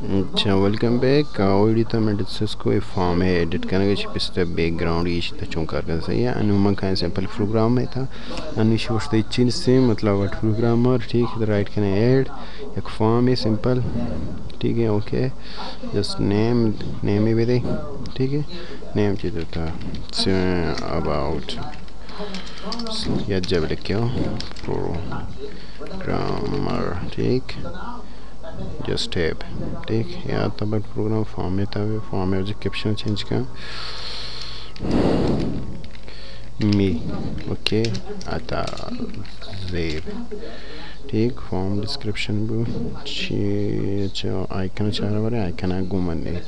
اچھا، welcome back. آ، ویڈیو تا میں ڈسکس کو اے فارم ہے ایڈٹ کرنے کے، پستے بیک گراؤنڈ یہ شتا چون کار کرنا صحیح ہے۔ انو من کہیں سمپل پروگرام ہے تا، انو شی وشتا چین سے، مطلب، ورڈ پروگرامر، ٹھیک ہے، رائٹ کرنے ایڈ، ایک فارم ہے سمپل، ٹھیک ہے، اوکے۔ جسٹ نیم، نیم ہی بھی دے، ٹھیک ہے، نیم چیز ہوتا ہے، اباؤٹ۔ یا جب لکھو پروگرامر، ٹھیک، جسٹ ٹیب، ٹھیک۔ یا تو بٹ پروگرام فارم ہے، تا فارم ہے، کیپشن چینج کن۔ می، اوکے، آتا زیب، ٹھیک۔ فارم ڈسکرپشن بو چی، چو آئیکن چارہ برے، آئیکن گومن نے،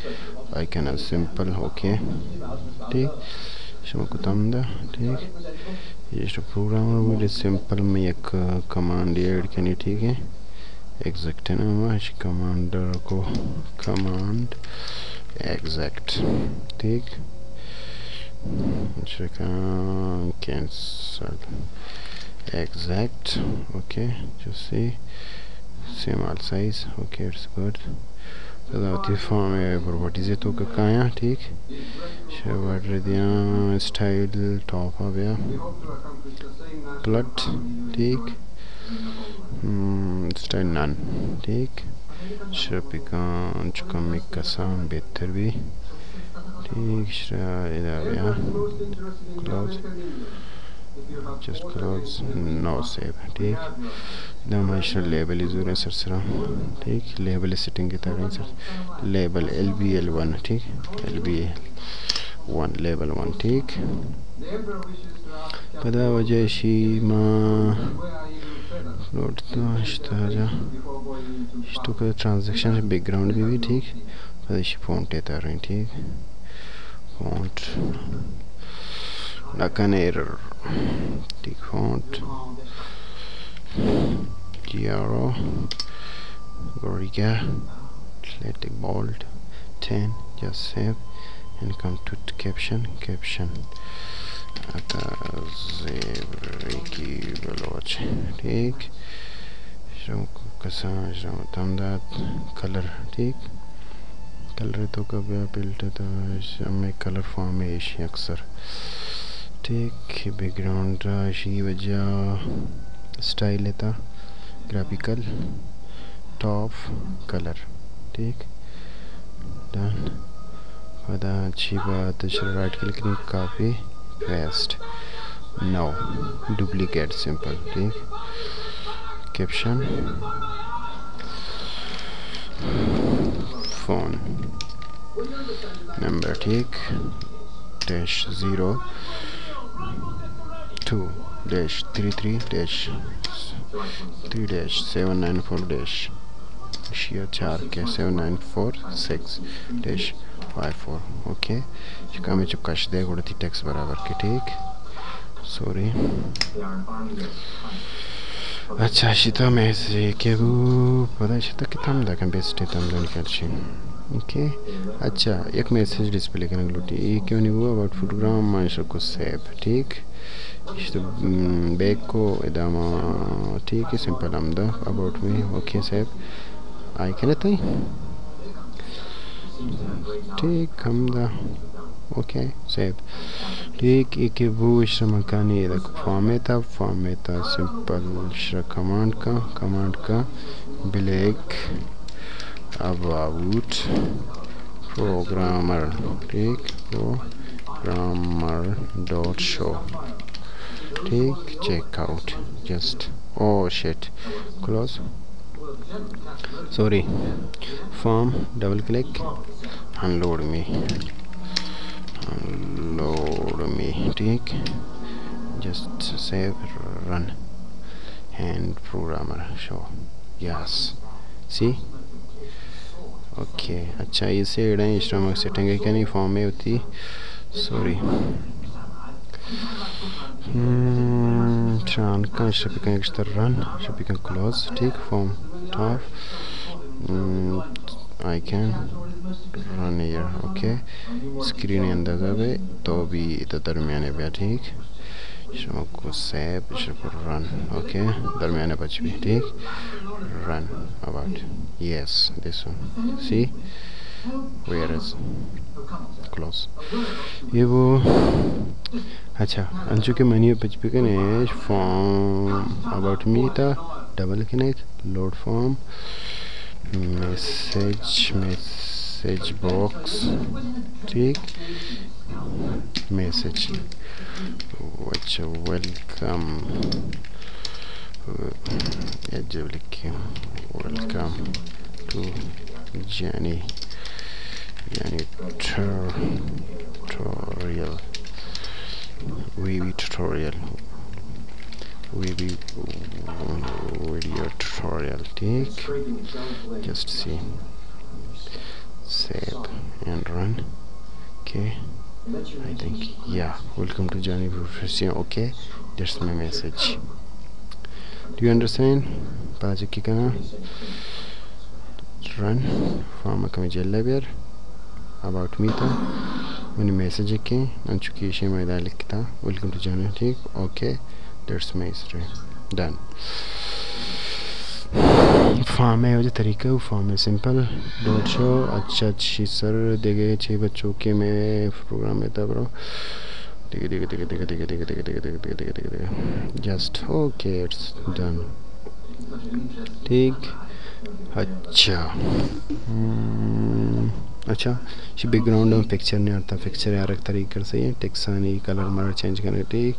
آئیکن سمپل، اوکے، ٹھیک۔ شما کتم دا، ٹھیک۔ یہ پروگرام بو سمپل، میں یک کمانڈ ایڈ کنی، ٹھیک ہے۔ ایگزیکٹ نام اش کمانڈر کو، کمانڈ ایگزیکٹ، ٹھیک۔ چکاں کینسل ایگزیکٹ، اوکے۔ جو سی سیم آل سائز، اوکے، اٹس گڈ۔ پدا وتی فارم پراپرٹیز تو کایاں، ٹھیک۔ شہ بارڈر دیاں، اسٹائل ٹاپ آ بیا، پلٹ، ٹھیک۔ ہم، اسٹائل نان، ٹھیک۔ شپیکاں چکم کسان بہتر بھی، ٹھیک۔ شہ ادا بیا، کلوز۔ جسٹ کلوز، نو سیو، ٹھیک۔ داں ما ایشرا لیبل زوریں سر سرا، ٹھیک۔ لیبل سیٹنگ کے تاریں sir, label L B L one, ٹھیک، L B L one, label one, ٹھیک۔ پدا وجہ شی ما لوٹ تو اشتا جا، اشتو کا ٹرانزیکشن بیک گراؤنڈ بھی، بھی ٹھیک۔ پدا شی فونٹ تاریں، ٹھیک۔ فونٹ نہ کن ایرر، ٹھیک۔ فونٹ جی آر او، گوریگا، athletic bold, ten, just save and come to caption, caption. آتا زیب ریکی بلوچ، ٹھیک۔ شو کسان شو تمداد، کلر، ٹھیک۔ کلر تو کا بیا فلٹر تا، ہمیں کلر فارم ہے ایشی اکثر۔ ٹھیک، بیک گراؤنڈ اشی وجہ اسٹائل تا، گرافیکل، ٹاپ، کلر، ٹھیک، ڈن۔ پدا اچھی بات، رائٹ کلک کنی، copy, paste. No, duplicate simple, ٹھیک۔ کیپشن، فون نمبر، ٹھیک، dash zero two dash three three dash three dash seven nine four dash, اشیا چار کے، seven nine four six dash five four. Okay, چکا میں چو کش دے گڑا تھی ٹیکس برابر کے، ٹھیک۔ سوری۔ اچھا، شتا میسج کے بو، پدا شتا کتم دا کن بیسٹ تم دن کرشی۔ اوکے۔ اچھا، یک میسج ڈسپلے کنگ لوٹی۔ اے کیوں نہیں ہوا؟ اباؤٹ پروگرام ما شکو سیو، ٹھیک۔ اشتو، م، بیک کو ادامہ، ٹھیک ہے، سمپل ہم دا، اباؤٹ می، اوکے، سیو۔ آئی کنے تئی؟ ٹھیک، ہم دا۔ Okay, save. ٹھیک، ایک بو اشرا مکانی، ایک فارمیٹ، فارمیٹ سمپل اشرا کمانڈ کا، کمانڈ کا بلیک اباؤٹ پروگرامر، ٹھیک، پروگرامر ڈاٹ شو، ٹھیک، check out, just, oh shut, close, sorry, form, double click, unload me, unload me, ٹھیک، just save, run, and programmer show, yes, see. Okay, اچھا، یہ سیڈ ہیں، اس میں سیٹنگ ہے کہ نہیں، فارم میں ہوتی، سوری۔ ہم، شان کن شپی کن ایکسٹر رن، شپی کن کلوز، ٹھیک، form top. Hmm, I can run here, okay. Screen اندازہ بے تو بھی ادھر درمیانے بیا، ٹھیک۔ شما کو سیو، شما کو رن. اوکے، درمیان پچ بی، ٹھیک. Run about. Yes, this one. See? Where is close? یہ وہ. اچھا، انچو کہ منی پچ بکنے فارم اباؤٹ می تا double click, load form, message, message box, ٹھیک، میسج. اچھا، ویلکم. یہ جب لکھیں، welcome to Jani, Jani tutorial, V V tutorial, V V video tutorial, ٹھیک. Just see. Save and run. Okay. I think, yeah. Welcome to Johnny Profession. Okay. That's my message. Do you understand? پاچکی کنا. رن. فارم کمی جلہ بیار. About me تا منی میسج کے انچو کہ ایشی میں دا لکھتا، ویلکم ٹو جرنل، ٹھیک. Okay, that's my history. Done. Form ہے، وجہ طریقہ، فارم ہے سمپل. ڈوٹ شو. اچھا، اچھی سر دیگے چھ بچوں کے میں پروگرام میں تھا برو. دیگے، دیگے، دیگے. Just okay, it's done. ٹھیک. اچھا. ہم، اچھا، شی بیک گراؤنڈ میں پکچر نہیں آتا، پکچر یار ایک طریقے سے ٹیکسانی کلر مارا چینج کرنے، ٹھیک.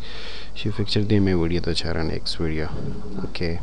شی پکچر دے میں ویڈیو تو چارا نیکسٹ ویڈیو. اوکے.